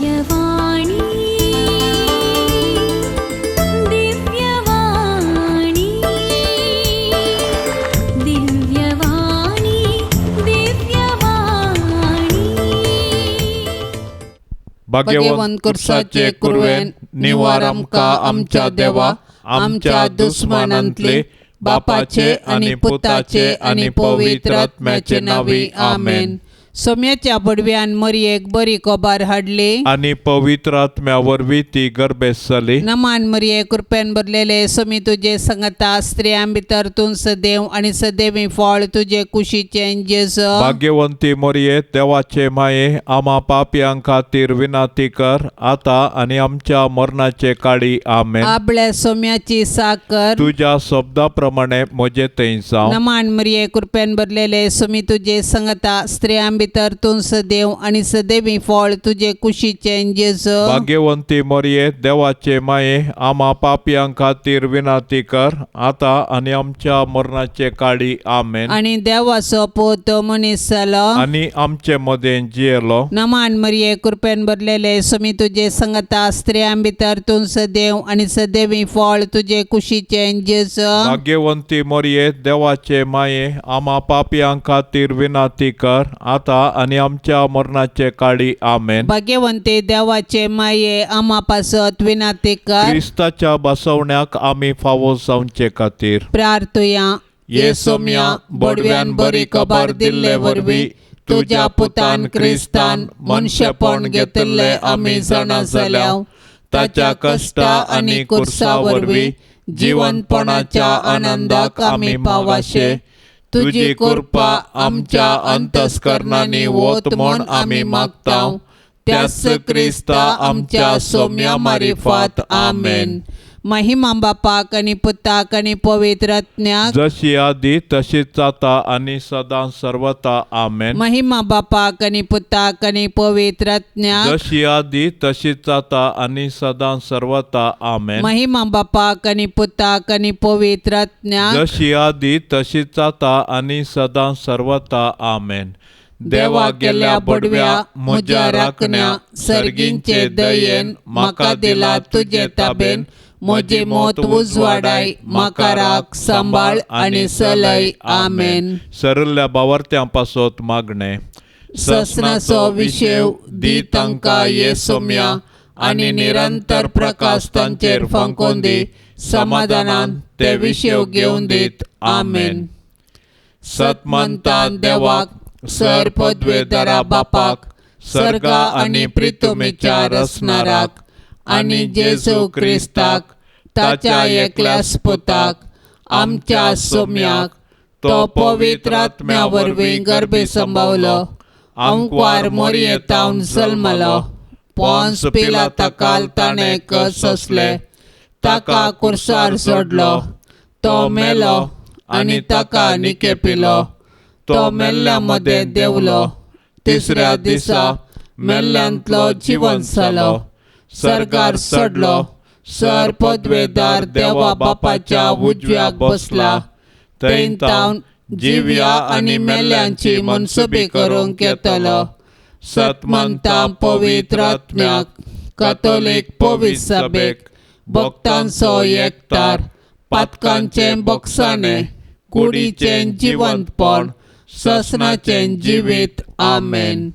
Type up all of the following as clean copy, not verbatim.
दिव्यवाणी, दिव्यवाणी, दिव्यवाणी, दिव्यवाणी. भाग्यवंत कुर्साचे कुरवेन निवार आमकां आमच्या देवा, आमच्या दुस्मानांतले, बापाचे आनी पुताचे आनी पवित्र आत्म्याचे नांवी, आमेन. सोम्याच्या बडव्यान मरयेक बरी कबार हाडली. आनी पवित्र आत्म्या वरवीं ती गर्भेस्त जाली. नमान मरिये, कृपेन भरलेले, सोमी तुजे संगता, स्त्रियां भितर तूं सदैव आनी सदैवी फळ तुजे कुशीचें जेजू. भाग्यवंती मोरये, देवाचे माये, आमा पापयां खातीर विनाती कर, आतां आनी आमच्या मरणाचे काळी, आमेन. आपल्या सोम्याची साकर. तुज्या शब्दा प्रमाणे म्हजे थंय जावं. नमान मरिये, कृपेन भरलेले, सोमी तुजे संगता, स्त्रियां भितर तूं सदैव आनी सदैवी फळ तुजे कुशीचें जेजू. भाग्यवंती मोरये, देवाचे माये, आमा पापयां खातीर विनाती कर, आतां आनी आमच्या मरणाचे काळी, आमेन. आनी देवाचो पूत मनीस जालो. आनी आमचे मदें जियेलो. नमान मरिये, कृपेन भरलेले, सोमी तुजे संगता, स्त्रियां भितर तूं सदैव आनी सदैवी फळ तुजे कुशीचें जेजू. भाग्यवंती मोरये, देवाचे माये, आमा पापयां खातीर विनाती कर, आतां आनी आमच्या मरणाचे काळी, आमेन. भाग्यवंती देवाचे माये, आमा पासत विनाती कर. क्रिस्ताच्या बसवण्याक आमी फावो जावचे खातीर प्रार्थुया. ये सोम्या, बडव्यान बरी खबर दिल्ले वरवीं तुज्या पुतान क्रिस्तान मनशेपण घेतिल्लें आमी जाणा जाल्या. ताच्या कश्टा आनी कुर्सा वरवीं जिवनपणाच्या आनंदाक आमी पावाशे. तुजी कृपा आमच्या अंतस्करणांनी वत म्हूण आमी मागता, त्याच क्रिस्ता आमच्या सोम्या मारिफात, आमेन. महिमा बापाक आनी पुताक आनी पवित्र आत्म्याक. जशी आदी तशीच जाता आनी सदां सर्वता, आमेन. महिमा बापाक आनी पुताक आनी पवित्र आत्म्याक. जशी आदी तशीच जाता आनी सदां सर्वता, आमेन. महिमा बापाक आनी पुताक आनी पवित्र आत्म्याक. जशी आदी तशीच जाता आनी सदां सर्वता, आमेन. देवा गेल्या बडव्या म्हज्या राखण्या, सर्गींचे दयेन म्हाका दिला तुजे ताबेन, म्हजी मत उजवाडाय, म्हाका राख, सांबाळ आनी सलय, आमेन. सरल्या बावर्त्यां पासत मागणें. ससनाचो विशेव दी तांकां ये सोम्या, आनी निरंतर प्रकाश तांचेर फांकोवन दी, समाधानान ते विशेव घेवन दीत, आमेन. सतमंता देवाक, सर पदवेदारा बापाक, सर्गा आनी प्रितुमेच्या रसणाराक, आनी जेजू क्रिस्ताक ताच्या एकल्याच पुताक आमच्या सोम्याक, तो पवित्र आत्म्या वरवीं गर्भे संभावलो, आंकवार मोरयेतावन जल्मलो, पोन्स पिलाता ताणें कस सोंसले, ताका कुर्सार सोडलो, तो मेलो आनी ताका निकेपिलो, तो मेल्ल्या मदें देंवलो, तिसऱ्या दिसा मेल्ल्यांतलो जिवंत जालो, सर्गार चडलो, सर पदवेदार देवा बापाच्या उजव्याक बसला, थंय तावन जिव्या आनी मेल्ल्यांची मनसुबी करूंक येतलो. सतमंता पवित्र आत्म्याक, कातोलीक पवित्र सभेक, भक्तांचो एकतार, पातकांचें बक्षाणें, कुडीचें जिवंतपण, ससनाचें जिवीत, आमेन.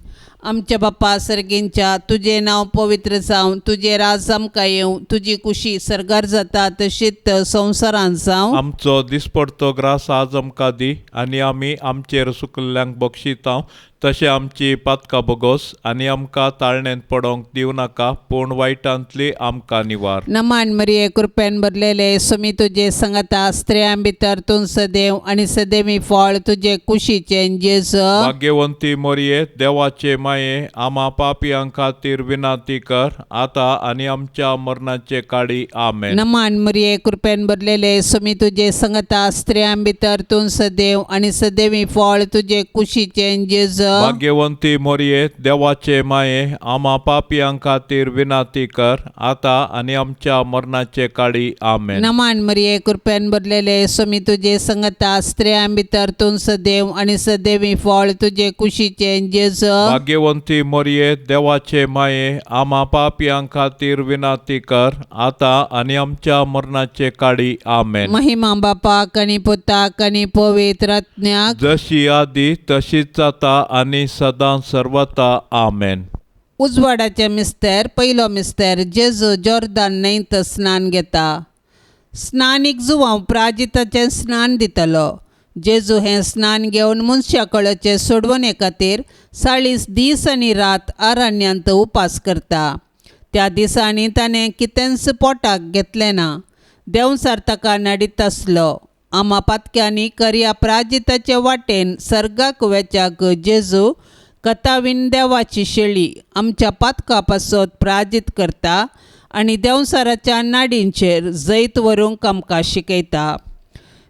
आमच्या बाप्पा सर्गींच्या, तुजें नांव पवित्र जावं, तुजें राज आमकां येवं, तुजी कुशी सर्गार जाता तशीच संवसारांत जावं. आमचो दिसपडतो ग्रास आज आमकां दी, आनी आमी आमचेर सुकल्ल्यांक बक्षितांव तशें आमची पातकां बोगोस, आनी आमकां ताळणेंत पडोंक दिवं नाका, पूण वायटांतली आमकां निवार. नमान मरिये, कृपेन भरलेले, सुमी तुजे संगता, स्त्रियां भितर तूं सदैव आनी सदैवी फळ तुजे कुशीचें जेजू. भाग्यवंती मोरये, देवाचे माये, आमा पापयां खातीर विनाती कर, आतां आनी आमच्या मरणाचे काळी, आमेन. नमान मरिये, कृपेन भरलेले, सुमी तुजे संगता, स्त्रियां भितर तूं सदैव आनी सदैवी फळ तुजे कुशीचें जेजू. भाग्यवंती मोरये देवाचे माये आमा पापयां खातीर विनाती कर आता आनी आमच्या मरणाचे काळी. आमेन. नमान मरिये, कृपेन भरलेले, स्वामी तुजे संगता, स्त्रियां भितर तूं सदैव आनी सदैवी फळ तुजे कुशीचे जेजू. भाग्यवंती मोरये देवाचे माये आमा पापयां खातीर विनाती कर आता आनी आमच्या मरणाचे काळी. आमेन. महिमा बापाक आनी पुताक आनी पवित्र आत्म्याक, जशी आदी तशीच जाता आनी सदां सर्वता. आमेन. उजवाडाचे मिस्तेर. पयलो मिस्तेर, जेजू जॉर्दान न्हंयत स्नान घेता. स्नानीक जुवांव प्राजिताचें स्नान दितलो. जेजू हें स्नान घेवन मनशा कळचे सोडवणे खातीर 40 दीस आनी रात अरण्यांत उपास करता. त्या दिसांनी ताणें कितेंच पोटाक घेतलें ना. देंवचार ताका नडीत आसलो. आमा पातक्यांनी करया प्राजिताचे वाटेन सर्गाक वेच्याक जेजू कथावीन देवाची शेळी आमच्या पातका पासत प्राजीत करता आनी देंवचाराच्या नाडींचेर जैत व्हरूंक आमकां शिकयता.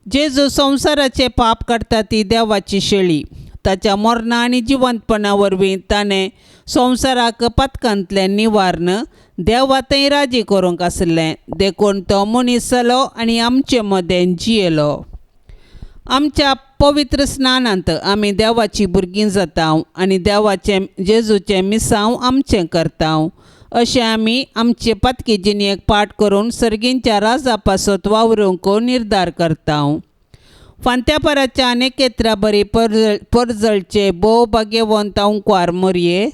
जेजू संवसाराचे पाप काडटा ती देवाची शेळी. ताच्या मरणा आनी जिवंतपणा वरवीं ताणें संवसाराक पातकांतलें निवारण देवा थंय राजी करूंक आसलें, देखून तो मनीस जालो आनी आमचे मदें जियेलो. आमच्या पवित्र स्नानांत आमी देवाची भुरगीं जाता आनी देवाचें जेजूचें मिसांव आमचें करता. अशें आमी आमचे पातकी जिणेक पाठ करून सर्गींच्या राजा पासत वावरूंक निर्धार करता. फांत्यापाराच्या नेकेत्रा बरी परजळचे भोव भाग्यवंत अंकवार मोरये,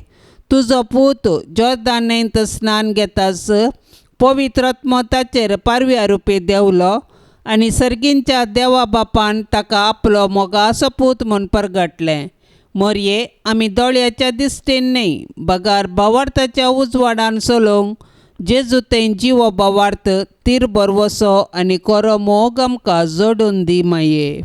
तुजो पूत जॉर्दान न्हंयत स्नान घेताच पवित्र आत्मो ताचेर पारव्या रुपी देंवलो आनी सर्गींच्या देवा बापान ताका आपलो मोगासो पूत म्हूण परगटलें. मोरये, आमी दोळ्याच्या दिश्टीन न्हय बगार भावार्थाच्या उजवाडान चलोवंक जेजू थंय जिवो भावार्थ तीरभर वसो आनी कोरो मोग आमकां जोडून दी माये.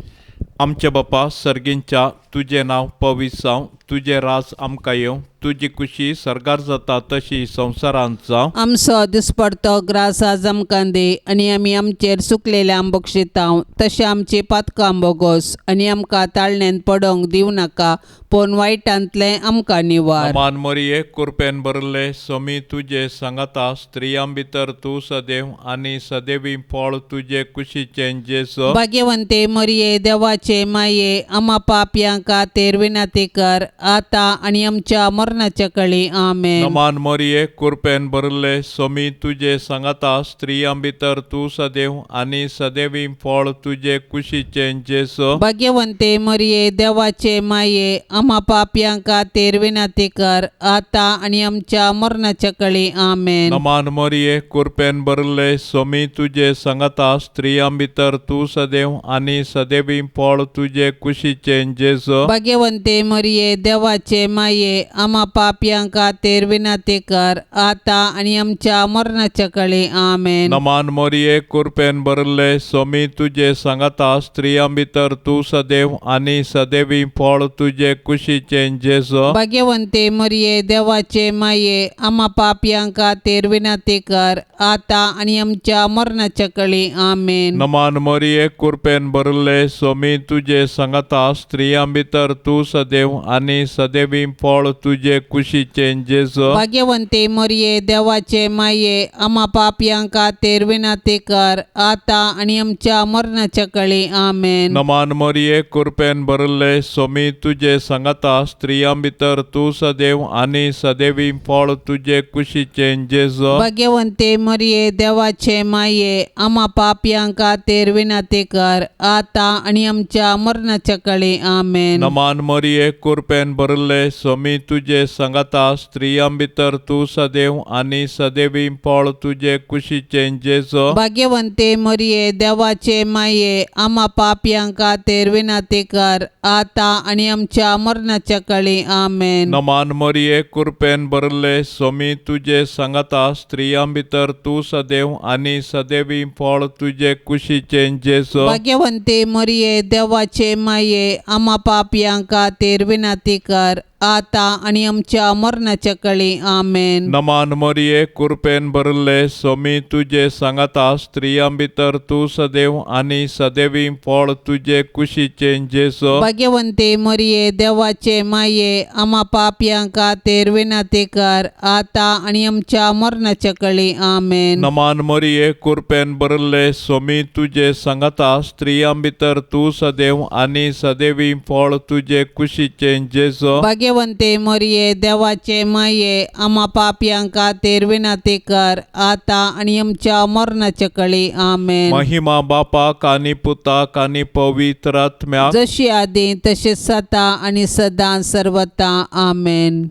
आमच्या बापा सर्गींच्या, तुजें नांव पवित्र जावं, तुजें राज आमकां येवं, तुजी कुशी सर्गार जाता तशी संवसारांत जावं. आमचो दिसपडतो ग्रास आज आमकां दी आनी आमी आमचेर चुकलेल्या बक्षितांव तशें आमची पातकां बोगोस आनी आमकां ताळण्यांत पडोंक दिवं नाका पूण वायटांतलें आमकां निवार. मान मोरये, कुरपेन भरले, समी तुजे सांगाता, स्त्रियां भितर तूं सदैव आनी सदैवी फळ तुजे कुशीचें जेजू. भाग्यवंते मरिये, देवाचे माये, आमा पापयां खातीर विनंती कर आता आनी आमच्या मरणाच्या कळी. आमेन. नमान मोरये, कुरपेन भरले, समी तुजे सांगाता, स्त्रियां भितर तूं सदैव आनी सदैवी फळ तुजे कुशीचें जेजू. भाग्यवंते मरिये, देवाचे माये, आमा पापयां खातीर विनंती कर आता आनी आमच्या मरणाच्या कळी. आमेन. नमान मोरये, कुरपेन भरले, समी तुजे सांगाता, स्त्रियां भितर तूं सदैव आनी सदैवी फळ तुजे कुशीचें जेजू. भाग्यवंते मरिये, देवाचे माये, आमा पापयां खातीर विनंती कर आता आनी आमच्या मरणाच्या कळी. आमेन. नमान मोरये, कुरपेन भरले, समी तुजे सांगाता, स्त्रियां भितर तूं सदैव आनी सदैवी फळ तुजे कुशीचें जेजू. भाग्यवंते मरिये, देवाचे माये, आमा पापयां खातीर विनंती कर आता आनी आमच्या मरणाच्या कळी. आमेन. नमान मोरये, कुरपेन भरले, समी तुजे सांगाता, स्त्रियां भितर तूं सदैव आनी सदैवी फळ तुजे कुशीचें जेजू. भाग्यवंते मरिये, देवाचे माये, आमा पापयां खातीर विनंती कर आता आनी आमच्या मरणाच्या कळी. आमेन. नमान मोरये, कुरपेन भरले, समी तुजे सांगाता, स्त्रियां भितर तूं सदैव आनी सदैवी फळ तुजे कुशीचें जेजू. भाग्यवंते मरिये, देवाचे माये, आमा पापयां खातीर विनंती कर आता आनी आमच्या मरणाच्या कळी. आमेन. नमान मोरये, कुरपेन भरले, समी तुजे सांगाता, स्त्रियां भितर तूं सदैव आनी सदैवी फळ तुजे कुशीचें जेजू. भाग्यवंते मरिये, देवाचे माये, आमा पापयां खातीर विनंती कर आता आनी आमच्या मरणाच्या कळी. आमेन. नमान मोरये, कुरपेन भरले, समी तुजे सांगाता, स्त्रियां भितर तूं सदैव आनी सदैवी फळ तुजे कुशीचें जेजू. भाग्यवंते मरिये, देवाचे माये, आमा पापयां खातीर विनंती कर आतां आनी आमच्या मरणाच्या कळी. आमेन. नमान मरिये, कुरपेन भरिल्ले, सोमी तुजे सांगाता, स्त्रियां भितर तूं सदैव आनी सदैवी फळ तुजे कुशीचें जेजू. भाग्यवंते मरिये, देवाचे माये, आमा पापयां खातीर विनंती कर, आतां आनी आमच्या मरणाच्या कळी. आमेन. नमान मरिये, कुरपेन भरिल्ले, सोमी तुजे सांगाता, स्त्रियां भितर तूं सदैव आनी सदैवी फळ तुजे कुशीचें जेजू. भाग्यवंते मरिये, देवाचे माये, आमा पापयां खातीर विनंती कर, आतां आनी आमच्या मरणाच्या कळी. आमेन. महिमा बापाक आनी पुताक आनी पवित्र आत्म्याक, जशी आदी तशी सता आनी सदां सर्वता. आमेन.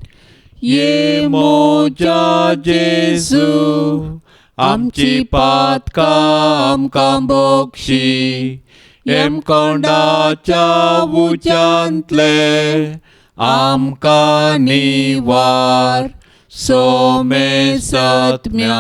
ये मोजा जेजू, आमची पातकां आमकां बोक्षी, हेमकोंडाच्या उज्यांतले आमकां निवार, सोमे सत्म्या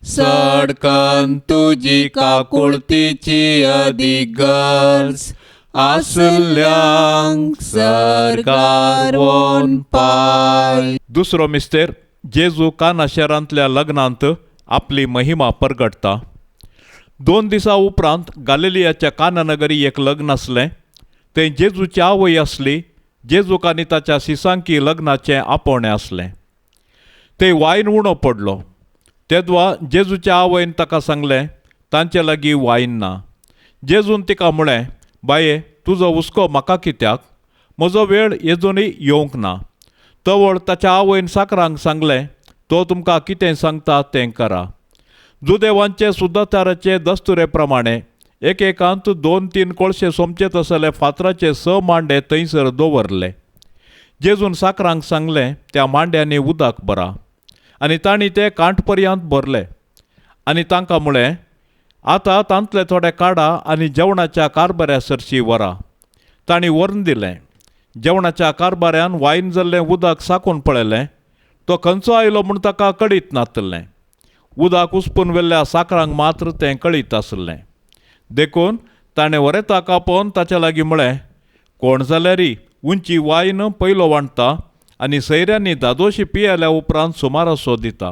सडकन तुजी काकुळतीची अदीक गरज आसल्यांक सरकार वोन पाय. दुसरो मिस्तेर, जेजू काना शहरांतल्या लग्नांत आपली महिमा परगटता. 2 दिसां उपरांत गालिलियाच्या काना नगरी एक लग्न आसलें. तें जेजूची आवय आसली. जेजूक आनी ताच्या सिसांकी लग्नाचें आपोवणें आसलें. ते वायन उणो पडलो. तेदवा जेजूच्या आवयन ताका सांगलें, तांचे लागीं वायन ना. जेजून तिका म्हळें, बाये, तुजो हुस्को म्हाका कित्याक? म्हजो वेळ येजूनय येवंक ना. तवळ ताच्या आवयन साकरांक सांगलें, तो तुमकां कितें सांगता तें करा. जुदेवांचे सुद्दाचाराचे दस्तुरे प्रमाणे एकेकांत 2-3 कोळशे सोमचे तसले फातराचे 6 मांडे थंयसर दवरले. जेजून साकरांक सांगलें, त्या मांड्यांनी उदक भरा. आनी तांणी ते कांठ पर्यंत भरले. आनी तांकां म्हळें, आतां तांतले थोडे काडा आनी जेवणाच्या कारभाऱ्या सरशी व्हरा. तांणी व्हरून दिलें. जेवणाच्या कारभाऱ्यान वायन जाल्लें उदक साकून पळयलें. तो खंयचो आयलो म्हूण ताका कळीत नासलें. उदक उसपून व्हेल्ल्या साकरांक मात्र तें कळीत आसलें. देखून ताणें वरेताक आपोवन ताच्या लागीं म्हळें, कोण जाल्यारी उंची वायन पयलो वांटता आनी सैऱ्यांनी दादोशी पियेल्या उपरांत सुमारासो दिता,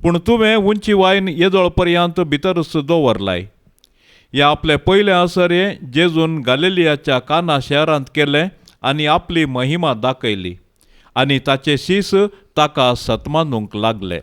पूण तुवें उंची वायन येदोळ पर्यंत भितरच दवरलाय. ह्या आपलें पयलें असर जेजून गालिलियाच्या काना शहरांत केलें आनी आपली महिमा दाखयली आनी ताचे शीस ताका सतमानूंक लागले.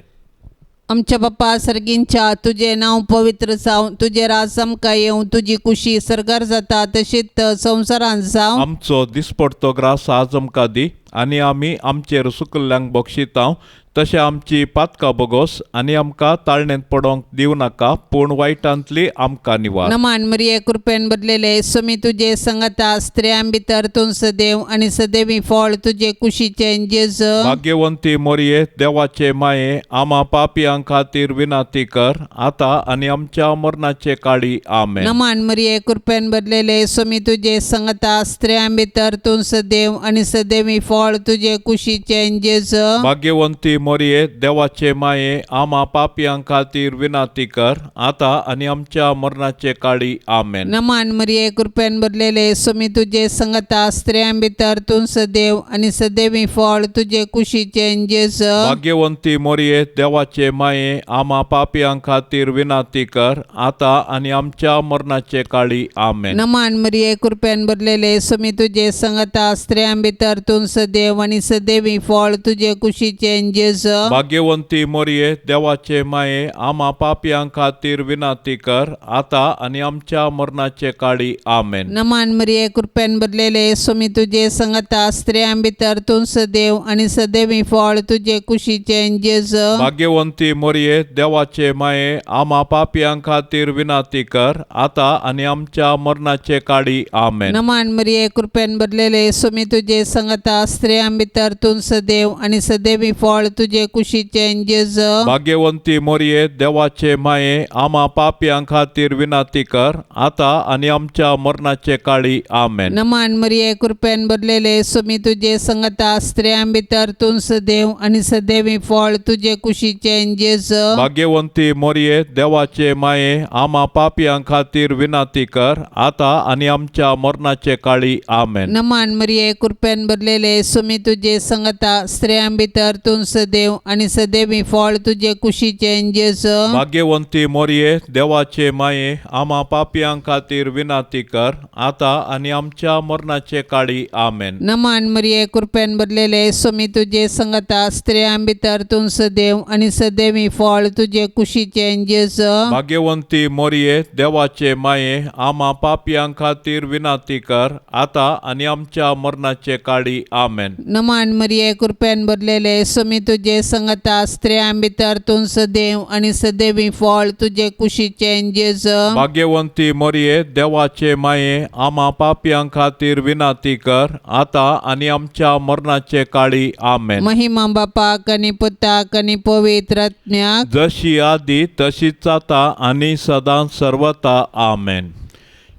आमच्या बाप्पा सर्गींच्या, तुजें नांव पवित्र जावं, तुजें राज आमकां येवं, तुजी कुशी सर्गार जाता तशीच संवसारांत जावं. आमचो दिसपडतो ग्रास आज आमकां दी आनी आमी आमचेर सुकल्ल्यांक बक्षितांव तशें आमची पातकां बोगोस आनी आमकां ताळणेंत पडोंक दिवं नाका, पूण वायटांतली आमकां निवार. नमान मरिये, कृपेन भरलेले, स्वामी तुजे संगता, स्त्रियां भितर तूं सदैव आनी सदैवी फळ तुजे कुशीचें जेजू. भाग्यवंती मोरये, देवाचे माये, आमा पापयां खातीर विनंती कर, आतां आनी आमच्या मरणाचे काळी. आमेन. नमान मरिये, कृपेन भरलेले, स्वामी तुजे संगता, स्त्रियां भितर तूं सदैव आनी सदैवी फळ तुजे कुशीचें जेजू. भाग्यवंती मोरये, देवाचे माये, आमा पापयां खातीर विनंती कर, आतां आनी आमच्या मरणाचे काळी. आमेन. नमान मरिये, कृपेन भरलेले, स्वामी तुजे संगता, स्त्रियां भितर तूं सदैव आनी सदैवी फळ तुजे कुशीचें जेजू. भाग्यवंती मोरये, देवाचे माये, आमा पापयां खातीर विनंती कर, आतां आनी आमच्या मरणाचे काळी. आमेन. नमान मरिये, कृपेन भरलेले, स्वामी तुजे संगता, स्त्रियां भितर तूं सदैव आनी सदैवी फळ तुजे कुशीचें जेजू. भाग्यवंती मोरये, देवाचे माये, आमा पापयां खातीर विनंती कर, आतां आनी आमच्या मरणाचे काळी. आमेन. नमान मरिये, कृपेन भरलेले, स्वामी तुजे संगता, स्त्रियां भितर तूं सदैव आनी सदैवी फळ तुजे कुशीचें जेजू. भाग्यवंती मोरये, देवाचे माये, आमा पापयां खातीर विनंती कर, आतां आनी आमच्या मरणाचे काळी. आमेन. नमान मरिये, कृपेन भरलेले, स्वामी तुजे संगता, स्त्रियां भितर तूं सदैव आनी सदैवी फळ तुजे कुशीचें जेजू. भाग्यवंती मोरये, देवाचे माये, आमा पापयां खातीर विनंती कर, आतां आनी आमच्या मरणाचे काळी. आमेन. नमान मरिये, कृपेन भरलेले, स्वामी तुजे संगता, स्त्रियां भितर तूं सदैव आनी सदैवी फळ तुजे कुशीचें जेजू. भाग्यवंती मोरये, देवाचे माये, आमा पापयां खातीर विनंती कर, आतां आनी आमच्या मरणाचे काळी. आमेन. नमान मरिये, कृपेन भरलेले, सुमी तुजे संगता स्त्रियां भितर तूं सदैव आनी सदैवी फळ तुजे कुशीचें जेजू. भाग्यवंती मोरये, देवाचे माये, आमा पापयां खातीर विनंती कर, आतां आनी आमच्या मरणाचे काळी. आमेन. नमान मरिये, कृपेन भरलेले, सुमी तुजे संगता स्त्रियां भितर तूं सदैव आनी सदैवी फळ तुजे कुशीचें जेजू. भाग्यवंती मोरये, देवाचे माये, आमा पापयां खातीर विनंती कर, आतां आनी आमच्या मरणाचे काळी. आमेन. नमान मरिये, कृपेन भरलेले, सुमी तुजे संगता स्त्रियां भितर तूं सदैव आनी सदैवी फळ तुजे कुशीचें जेजू. भाग्यवंती मोरये, देवाचे माये, आमा पापयां खातीर विनंती कर, आतां आनी आमच्या मरणाचे काळी. आमेन. महिमा बापाक आनी पुताक आनी पवित्र आत्म्याक, जशी आदी तशीच आता आनी सदां सर्वता. आमेन.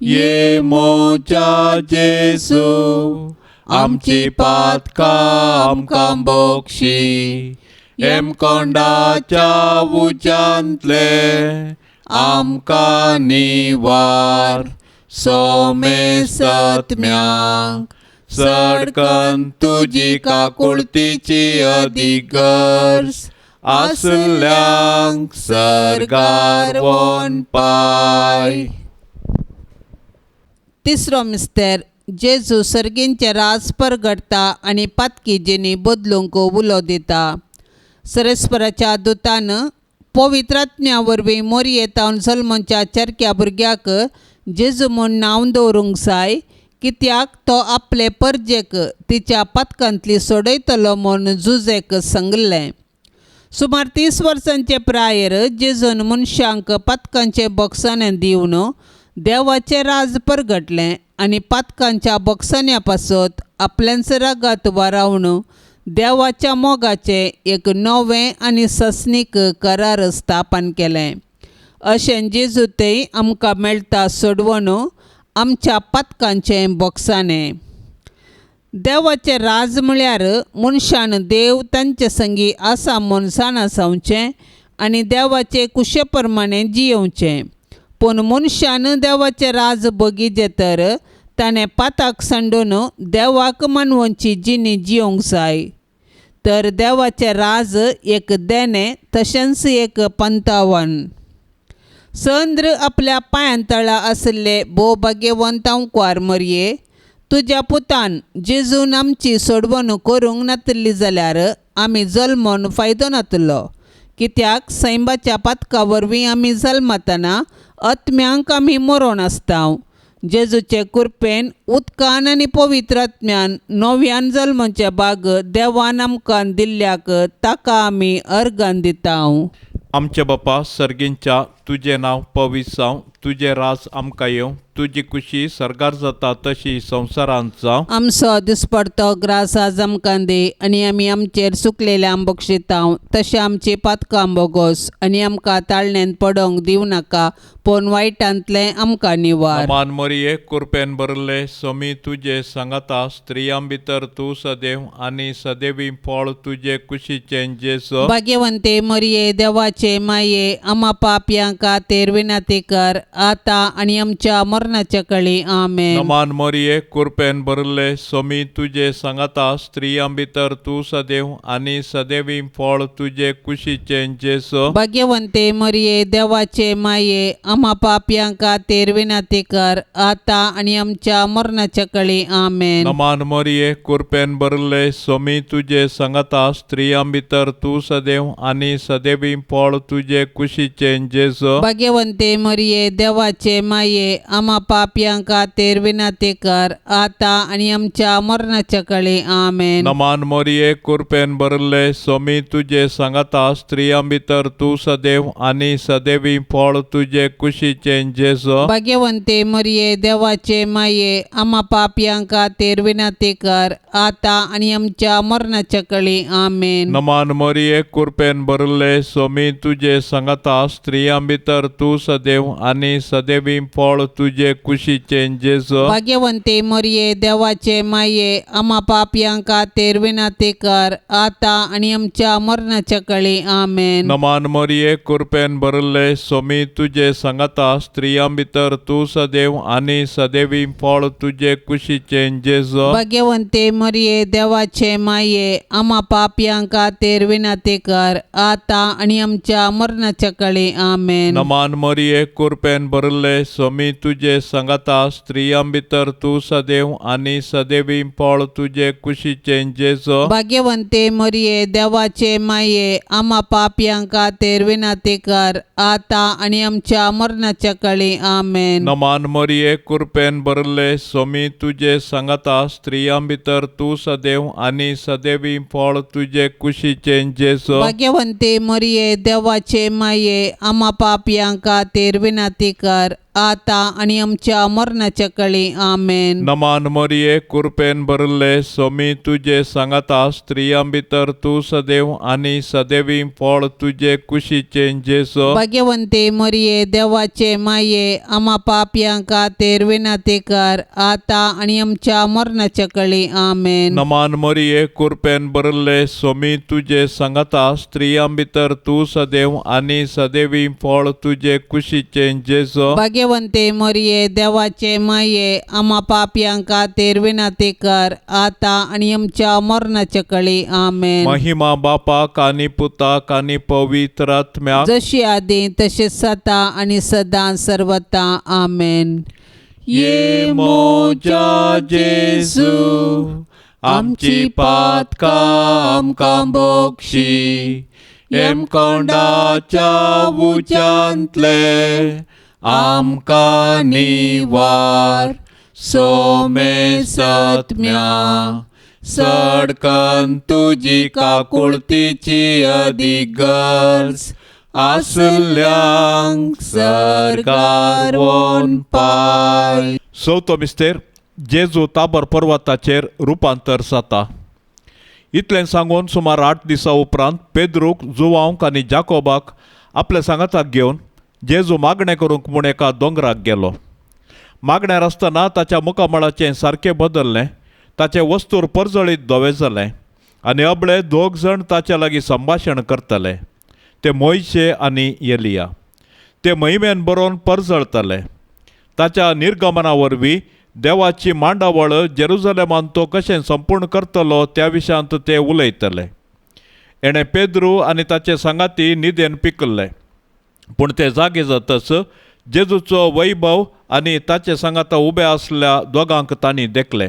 ये मोजा जेसू, आमची पातकां आमकां बोक्षी, हेमकोंडाच्या उज्यांतले आमकां निवार, सोमेसत्म्यांक सडकन तुजी काकुळतीची अदीक गरज आसल्यांक सर्गार वोन पाय. तिसरो मिस्तेर, जेजू सर्गींचे राज परगडटा आनी पातकी जिणी बदलूंक उलो दिता. सरस्पराच्या दुतान पवित्र आत्म्या वरवीं मोरयेतावन जल्मच्या चरक्या भुरग्याक जेजू म्हूण नांव दवरूंक जाय, कित्याक तो आपले परजेक तिच्या पातकांतली सोडयतलो म्हूण जुजेक सांगलें. सुमार 30 वर्सांचे प्रायेर जेजून मनशांक पातकांचें बोगसाणें दिवन देवाचें राज परगटलें आनी पातकांच्या बोगसाण्या पासत आपल्यांच रागात वारावन देवाच्या मोगाचें एक नवें आनी सस्नीक करार स्थापन केलें. अशें जेजू थंय आमकां मेळटा सोडवण आमच्या पातकांचें बोगसाणें. देवाचें राज म्हळ्यार मनशान देव तांचे संगी आसा म्हूण जाणा जावचें आनी देवाचे कुशे प्रमाणें जियोवचें. पूण मनशान देवाचें राज बगीचें तर ताणें पाताक सांडून देवाक मानवची जिणी जियोंक जाय. तर देवाचें राज एक देणें तशेंच एक पंतावन. चंद्र आपल्या पांयां तळा आशिल्ले भोव भाग्यवंत कुंवार मरये, तुज्या पुतान जेजून आमची सोडवणूक करूंक नातिल्ली जाल्यार आमी जल्मोन फायदो नातिल्लो, कित्याक सैंबाच्या पातका वरवीं आमी जल्मतना आत्म्यांक आमी मरोण आसता. जेजूचे कृपेन उदकान आनी पवित्र आत्म्यान नव्यान जल्मचे भाग देवान आमकां दिल्ल्याक ताका आमी अर्गान दिता. आमच्या बापा सर्गींच्या, तुजें नांव पवित्र जावं, तुजें राज आमकां येवं, तुजी कुशी सर्गार जाता तशी संवसारांत जावं. आमचो दिसपडतो ग्रास आज आमकां दी आनी आमी आमचेर चुकलेल्या बक्षिता तशें आमची पातकां बोगोस आनी आमकां ताळण्यांत पडोंक दिवं नाका, पूण वायटांतलें आमकां निवार. मान मरिये, कृपेन भरले, समी तुजे सांगाता, स्त्रियां भितर तूं सदैव आनी सदैवी फळ तुजे कुशीचें जेजू. भाग्यवंते मरिये, देवाचे माये, आमा पापयां खातीर विनंती कर, आतां आनी आमच्या मरणाच्या कळी. आमेन. नमान मरिये, कृपेन भरले, समी तुजे सांगाता, स्त्रियां भितर तूं सदैव आनी सदैवी फळ तुजे कुशीचें जेजू. भाग्यवंते मरिये, देवाचे माये, आमा पापयां खातीर विनंती कर, आतां आनी आमच्या मरणाच्या कळी. आमेन. नमान मरिये, कृपेन भरले, समी तुजे सांगाता, स्त्रियां भितर तूं सदैव आनी सदैवी फळ तुजे कुशीचें जेजू. भाग्यवंते मरिये, देवाचे माये, आमा पापयां खातीर विनंती कर, आतां आनी आमच्या मरणाच्या कळी. आमेन. नमान मरिये, कृपेन भरले, समी तुजे सांगाता, स्त्रियां भितर तूं सदैव आनी सदैवी फळ तुजे कुशीचें जेजू. भाग्यवंते मरिये, देवाचे माये, आमा पापयां खातीर विनंती कर, आतां आनी आमच्या मरणाच्या कळी. आमेन. नमान मरिये, कृपेन भरले, समी तुजे सांगाता, स्त्रियां भितर तूं सदैव आनी सदैवी फळ तुजे कुशीचें जेजू. भाग्यवंते मरिये, देवाचे माये, आमा पापयां खातीर विनंती कर, आतां आनी आमच्या मरणाच्या कळी. आमेन. नमान मरिये, कृपेन भरिल्ले, सोमी तुजे सांगाता, स्त्रियां भितर तूं सदैव आनी सदैवी फळ तुजे कुशीचें जेजू. भाग्यवंते मरिये, देवाचे माये, आमा पापयां खातीर विनंती कर, आतां आनी आमच्या मरणाच्या कळी. आमेन. नमान मरिये, कृपेन भरिल्ले, सोमी तुजे सांगाता, स्त्रियां भितर तूं सदैव आनी सदैवी फळ तुजे कुशीचें जेजू. भाग्यवंते मरिये, देवाचे माये, आमा पापयां खातीर विनंती कर, आतां आनी आमच्या मरणाच्या कळी. आमेन. नमान मरिये, कृपेन भरिल्ले, सोमी तुजे सांगाता, स्त्रियां भितर तूं सदैव आनी सदैवी फळ तुजे कुशीचें जेजू. भाग्यवंते मरिये, देवाचे माये, आमा पापयां खातीर विनंती कर, आतां आनी आमच्या मरणाच्या कळी. आमेन. नमान मरिये, कृपेन भरिल्ले, सोमी तुजे सांगाता, स्त्रियां भितर तूं सदैव आनी सदैवी फळ तुजे कुशीचें जेजू. भाग्यवंते मरिये, देवाचे माये, आमा पापयां खातीर विनंती कर, आतां आनी आमच्या मरणाच्या कळी. आमेन. नमान मरिये, कृपेन भरिल्ले, सोमी तुजे सांगाता, स्त्रियां भितर तूं सदैव आनी सदैवी फळ तुजे कुशीचें जेजू. भाग्यवंते मरिये, देवाचे माये, आमा पापयां खातीर विनंती कर, आतां आनी आमच्या मरणाच्या कळी. आमेन. महिमा बापाक आनी पुताक आनी पवित्र आत्म्याक, जशी आदी तशी सता आणि सदा सर्वता. आमेन. ये मोजा जेजू, आमची पातकां आमकां बोक्षी, हेमकोंडाच्या उज्यांतले आमकां निवार, सोमे सत्म्या सडकन तुजी काकुळतीची अदीक गरज आसल्यांक सरकार वोन पाय. चवथो मिस्तेर, जेजू ताबर पर्वताचेर रुपांतर जाता. इतलें सांगून सुमार 8 दिसां उपरांत पेद्रूक, जुवांक आनी जाकोबाक आपल्या सांगाताक घेवन जेजू मागणें करूंक म्हूण एका दोंगराक गेलो. मागण्यार आसतना ताच्या मुखामळाचें सारकें बदल्लें, ताचें वस्तूर परजळीत धवें जालें आनी अबळे दोग जाण ताच्या लागीं संभाशण करताले, ते मोयशे आनी एलिया. ते महिमेन बरोवन परजळताले. ताच्या निर्गमना वरवीं देवाची मांडावळ जेरुजलेमान तो कशें संपूर्ण करतलो त्या विशयांत ते उलयतले. एणें पेद्रू आनी ताचे सांगाती न्हिदेन पिकल्ले, पूण ते जागे जातच जेजूचो वैभव आनी ताचे सांगाता उबे आसल्या दोगांक तांणी देखले.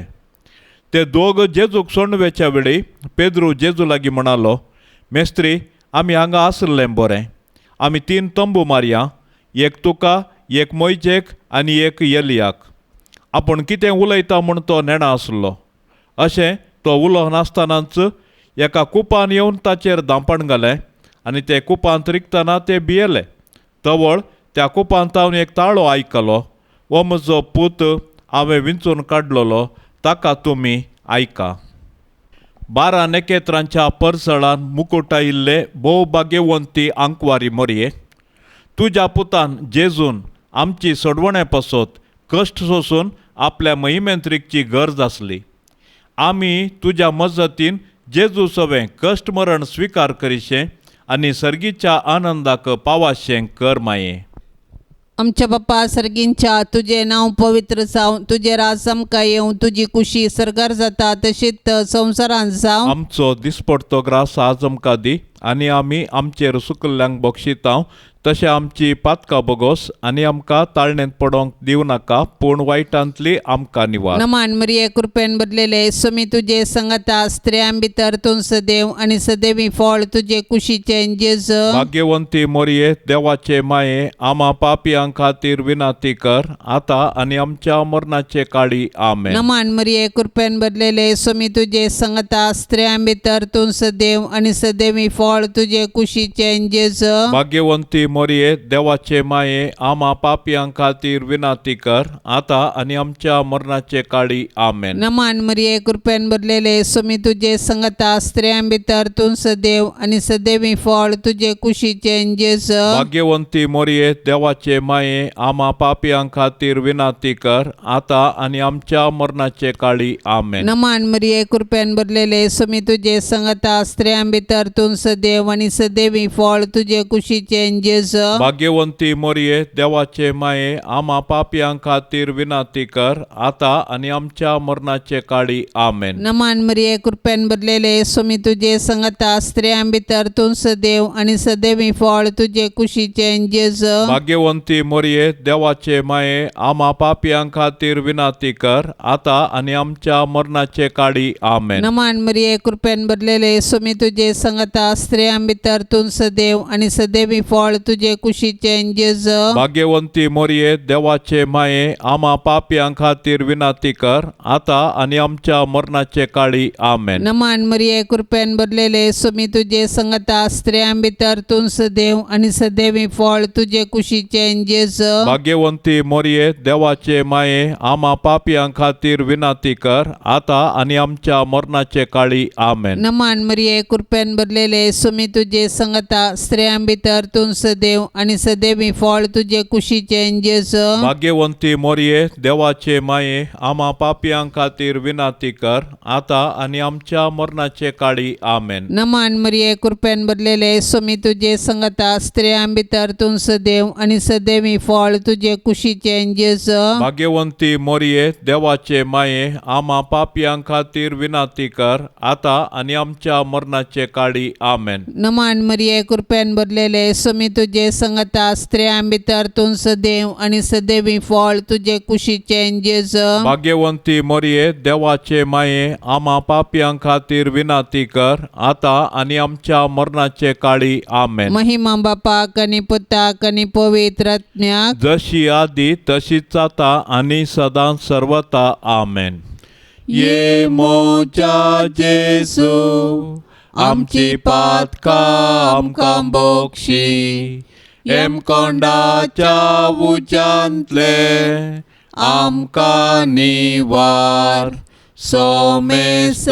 ते दोग जेजूक सोडून वेच्या वेळी पेद्रू जेजू लागीं म्हणालो, मेस्त्री, आमी हांगा आसलें बरें, आमी 3 तंबू मारया, एक तुका, एक मोयजेक आनी एक एलियाक. आपूण कितें उलयता म्हूण तो नेणा आसलो. अशें तो उलोवनासतनाच एका कुपान येवन ताचेर धांपण घालें आनी ते कुपांत रिगतना ते भियेले. तवळ त्या कुपांत हांव एक ताळो आयकलो, हो म्हजो पूत, हांवें विंचून काडलेलो, ताका तुमी आयका. 12 नखेत्रांच्या परसळान मुकुटायिल्ले भोव भाग्यवंती आंकवारी मोरये, तुज्या पुतान जेजून आमची सोडवणे पासत कश्ट सोसून आपल्या महिमेंत रिगची गरज आसली. आमी तुज्या मजतीन जेजू सवें कश्ट मरण स्विकार करिशें आनी सर्गीच्या आनंदाक पावाशें कर माये. आमच्या बाप्पा सर्गींच्या, तुजें नांव पवित्र जावं, तुजें राज आमकां येवं, तुजी कुशी सर्गार जाता तशीच संवसारांत जावं. आमचो दिसपडतो ग्रास आज आमकां दी आनी आमी आमचेर सुकल्ल्यांक बक्षितांव तशें आमची पातकां बोगोस आनी आमकां ताळणेंत पडोंक दिवं नाका, पूण वायटांतली आमकां निवार. नमान मरिये, कृपेन बदलेले, सुमी तुजे संगता, स्त्रियां भितर तूं सदैव आनी सदैवी फळ तुजे कुशीचें जेजू. भाग्यवंती मोरये, देवाचे माये, आमा पापयां खातीर विनंती कर, आतां आनी आमच्या मरणाचे काळी. आमेन. नमान मरिये, कृपेन बदलेले, सुमी तुजे संगता, स्त्रियां भितर तूं सदैव आनी सदैवी फळ तुजे कुशीचें जेजू. भाग्यवंती मोरये देवाचे माये आमा पापयां खातीर विनंती कर आतां आनी आमच्या मरणाचे काळी. आमेन. नमान मरिये, कृपेन भरलेले, स्वामी तुजे संगता, स्त्रियां भितर तूं सदैव आनी सदैवी फळ तुजे कुशीचें जेजू. भाग्यवंती मोरये देवाचे माये आमा पापयां खातीर विनंती कर आतां आनी आमच्या मरणाचे काळी. आमेन. नमान मरिये, कृपेन भरलेले, स्वामी तुजे संगता, स्त्रियां भितर तूं सदैव आनी सदैवी फळ तुजे कुशीचें जेजू. भाग्यवंती मोरये देवाचे माये आमा पापयां खातीर विनंती कर आतां आनी आमच्या मरणाचे काळी. आमेन. नमान मरिये, कृपेन भरलेले, स्वामी तुजे संगता, स्त्रियां भितर तूं सदैव आनी सदैवी फळ तुजे कुशीचें जेजू. भाग्यवंती मोरये देवाचे माये आमा पापयां खातीर विनंती कर आतां आनी आमच्या मरणाचे काळी. आमेन. नमान मरिये, कृपेन भरलेले, स्वामी तुजे संगता, स्त्रियां भितर तूं सदैव आनी सदैवी फळ तुजे कुशीचें जेजू. भाग्यवंती मोरये देवाचे माये आमा पापयां खातीर विनंती कर आतां आनी आमच्या मरणाचे काळी. आमेन. नमान मरिये, कृपेन भरलेले, स्वामी तुजे संगता, स्त्रियां भितर तूं सदैव आनी सदैवी फळ तुजे कुशीचें जेजू. भाग्यवंती मोरये देवाचे माये आमा पापयां खातीर विनंती कर आतां आनी आमच्या मरणाचे काळी. आमेन. नमान मरिये, कृपेन भरलेले, स्वामी तुजे संगता, स्त्रियां भितर तूं सदैव आनी सदैवी फळ तुजे कुशीचें जेजू. भाग्यवंती मोरये देवाचे माये आमा पापयां खातीर विनंती कर आतां आनी आमच्या मरणाचे काळी. आमेन. नमान मरिये, कृपेन भरलेले, स्वामी तुजे संगता, स्त्रियां भितर तूं सदैव आनी सदैवी फळ तुजे कुशीचें जेजू. भाग्यवंती मोरये देवाचे माये आमा पापयां खातीर विनंती कर आतां आनी आमच्या मरणाचे काळी. आमेन. नमान मरिये, कृपेन भरलेले, स्वामी तुजे संगता, स्त्रियां भितर तूं सदैव आनी सदैवी फळ तुजे कुशीचें जेजू. भाग्यवंती मोरये देवाचे माये आमा पापयां खातीर विनंती कर आतां आनी आमच्या मरणाचे काळी. आमेन. महिमा बापाक आनी पुताक आनी पवित्र आत्म्याक, जशी आदी तशीच आतां आनी सदां सर्वता. आमेन. ये मोजा जेसू आमची पातकां आमकां बोक्षी, हेमकोंडाच्या उज्यांतले आमकां निवार, सोमेसत्म्यांक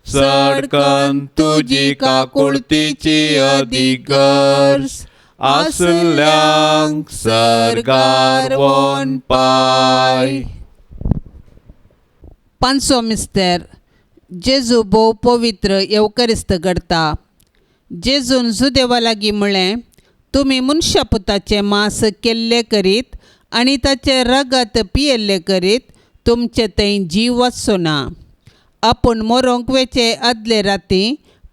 सडकन तुजी काकुळतीची अदीक गरज आसल्यांक सर्गार वोन पाय. पांचवो मिस्तेर. जेजू भोव पवित्र येवकरिस्त घडता. जेजून जुदेवा लागीं म्हळें, तुमी मनशा पुताचें मांस केल्लें करीत आनी ताचें रगत पियेल्लें करीत तुमचे थंय जीव वचचो ना. आपूण मरोंक वेचे आदले राती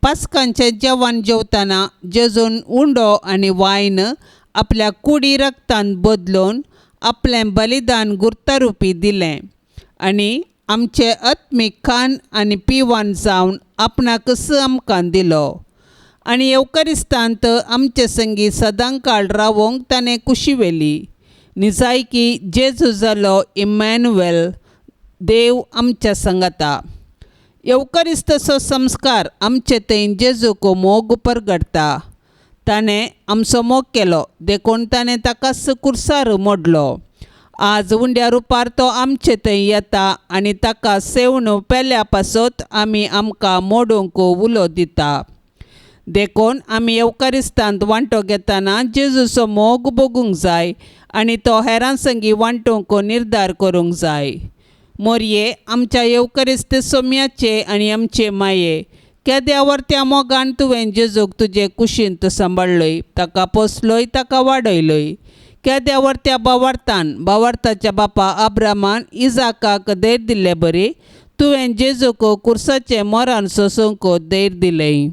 पास्कांचें जेवण जेवतना जेजून उंडो आनी वायन आपल्या कुडी रगतान बदलून आपलें बलिदान गुर्तारुपी दिलें आनी आमचे आत्मीक खान आनी पिवन जावन आपणाकच आमकां दिलो आनी येवकरिस्तांत आमचे संगी सदांकाळ रावोंक ताणें कुशी व्हेली. निजायकी जेजू जालो इमॅन्युएल, देव आमच्या संगता. येवकरिस्ताचो संस्कार आमचे थंय जेजूक मोग परगडटा. ताणें आमचो मोग केलो देखून ताणें ताकाच कुर्सार मोडलो. आज उंड्या रुपार तो आमचे थंय येता आनी ताका सेवन पेल्या पासत आमी आमकां मोडूंक उलो दिता. देखून आमी येवकारिस्तांत वांटो घेतना जेजूचो मोग भोगूंक जाय आनी तो हेरां संगी वांटूंक निर्धार करूंक जाय. मोरये आमच्या येवकरिस्त सोम्याचे आनी आमचे माये, केद्या वर्त्या मोगान तुवें जेजूक तुजे कुशींत सांबाळ्ळय, ताका पोसलोय, ताका वाडयलोय. केद्या वर्त्या बावार्थान बावार्थाच्या बापा अब्रामान इजाकाक धैर्य दिल्ले बरी तुवें जेजूक कुर्साचें मोरान सोसूंक धैर्य दिलें.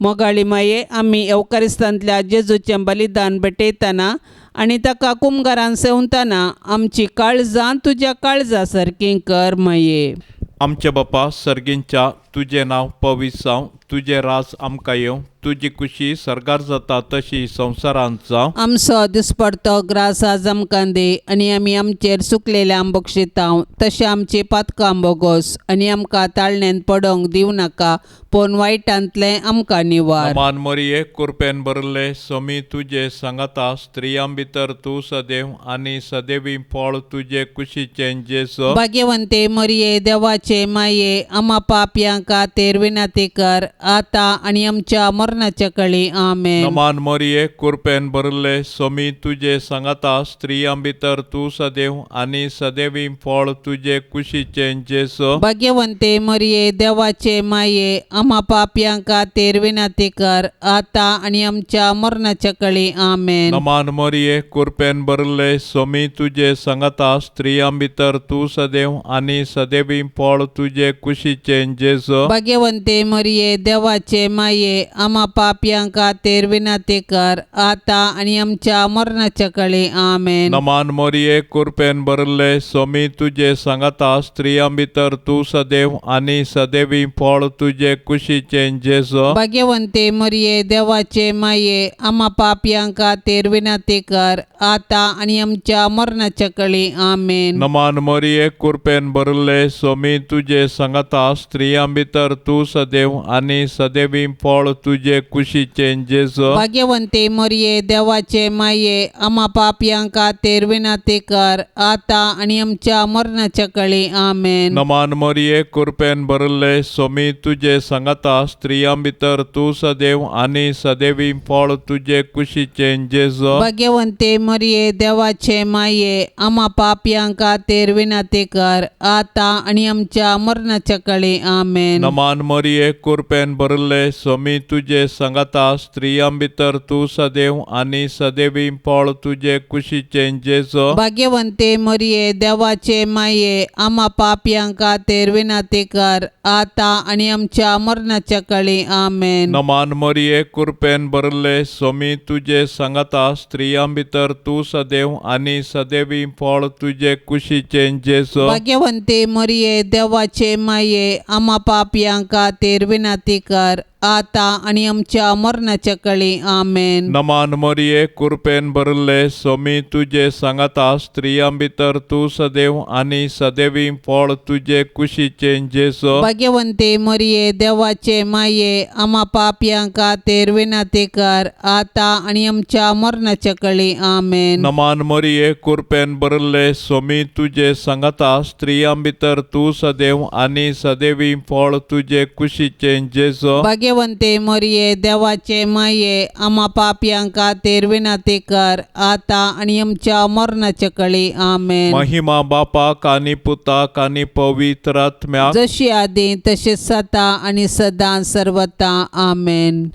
मोगाळी माये, आमी येवकारिस्तांतल्या जेजूचें बलिदान भेटयतना आनी ताका कुमगारान सेवताना आमची काळजां तुज्या काळजा सारकीं कर माये. आमच्या बापा सर्गींच्या तुजें नांव पवित्र जावं, तुजें राज आमकां येवं, तुजी कुशी सर्गार जाता तशी संवसारांत जावं. आमचो दिसपडतो ग्रास आज आमकां दी आनी आमी आमचेर सुकलेल्या बक्षितांव तशें आमची पातकां बोगोस आनी आमकां ताळण्यान पडोंक दिवं नाका पूण वायटांतलें आमकां निवार. मान मरिये कुरपेन भरले समी तुजे सांगाता, स्त्रियां भितर तूं सदैव आनी सदैवी फळ तुजे कुशीचें जेजू. भाग्यवंते मरिये देवाचे माये आमा पापयां खातीर विनंती कर आतां आनी आमच्या मरणाच्या कळी. आमेन. नमान मरिये कुरपेन भरले समी तुजे सांगाता, स्त्रियां भितर तूं सदैव आनी सदैवी फळ तुजे कुशीचें जेजू. भाग्यवंते मरिये देवाचे माये आमा पापयां खातीर विनंती कर आतां आनी आमच्या मरणाच्या कळी. आमेन. नमान मरिये कुरपेन भरले समी तुजे सांगाता, स्त्रियां भितर तूं सदैव आनी सदैवी फळ तुजे कुशीचें जेजू. भाग्यवंते मरिये देवाचे माये आमा पापयां खातीर विनंती कर आतां आनी आमच्या मरणाच्या कळी. आमेन. नमान मरिये कुरपेन भरले समी तुजे सांगाता, स्त्रियां भितर तूं सदैव आनी सदैवी फळ तुजे कुशीचें जेजू. भाग्यवंते मरिये देवाचे माये आमा पापयां खातीर विनंती कर आतां आनी आमच्या मरणाच्या कळी. आमेन. नमान मरिये कुरपेन भरले समी तुजे सांगाता, स्त्रियां भितर तूं सदैव आनी सदैवी फळ तुजे कुशीचें जेजू. भाग्यवंते मरिये देवाचे माये आमा पापयां खातीर विनंती कर आतां आनी आमच्या मरणाच्या कळी. आमेन. नमान मरिये कुरपेन भरले समी तुजे सांगाता, स्त्रियां भितर तूं सदैव आनी सदैवी फळ तुजे कुशीचें जेजू. भाग्यवंते मरिये देवाचे माये आमा पापयां खातीर विनंती कर आतां आनी आमच्या मरणाच्या कळी. आमेन. नमान मरिये कुरपेन भरले समी तुजे सांगाता, स्त्रियां भितर तूं सदैव आनी सदैवी फळ तुजे कुशीचें जेजू. भाग्यवंते मरिये देवाचे माये आमा पापयां खातीर विनंती कर आतां आनी आमच्या मरणाच्या कळी. आमेन. नमान मरिये कुरपेन भरले समी तुजे सांगाता, स्त्रियां भितर तूं सदैव आनी सदैवी फळ तुजे कुशीचें जेजू. भाग्यवंते मरिये देवाचे माये आमा पापयां खातीर विनंती कर आतां आनी आमच्या मरणाच्या कळी. आमेन. नमान मरिये कुरपेन भरले समी तुजे सांगाता, स्त्रियां भितर तूं सदैव आनी सदैवी फळ तुजे कुशीचें जेजू. भाग्यवंते मरिये देवाचे माये आमा पापयां खातीर विनंती कर आतां आनी आमच्या मरणाच्या कळी. आमेन. नमान मरिये कुरपेन भरले समी तुजे सांगाता, स्त्रियां भितर तूं सदैव आनी सदैवी फळ तुजे कुशीचें जेजू. भाग्यवंते मरिये देवाचे माये आमा पापयां खातीर विनंती कर आतां आनी आमच्या मरणाच्या कळी. आमेन. महिमा बापाक आनी पुताक आनी पवित्र आत्म्याक, जशी आदी तशी सता आनी सदां सर्वता. आमेन.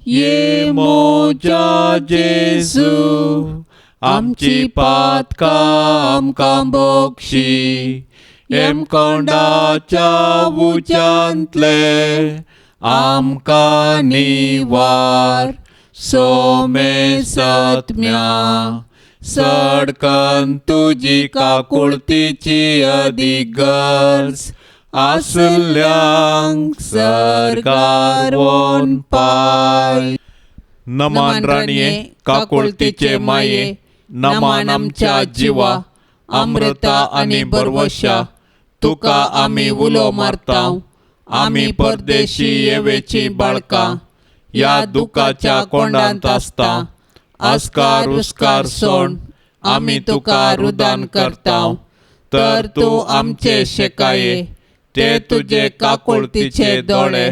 ये मोजा जेजू आमची पातकां आमकां बोक्षी, हेमकोंडाच्या उच्यांतले आमकां निवार, सोमे सत्म्या सडकन तुजी काकुळतीची अदीक गरज आसल्यांक सर्गार वोन पाय. नमान राणये काकुळतीचे माये, नमान आमच्या जिवा अमृता आनी बरवशा, तुका आमी उलो मारता, आमी परदेशी येवेची बाळकां ह्या दुखाच्या कोंडांत आसता, आस्कार उस्कार सोण आमी तुका रुदान करता, तर तूं आमचे शेकाये ते तुजे काकुळतीचे दोळे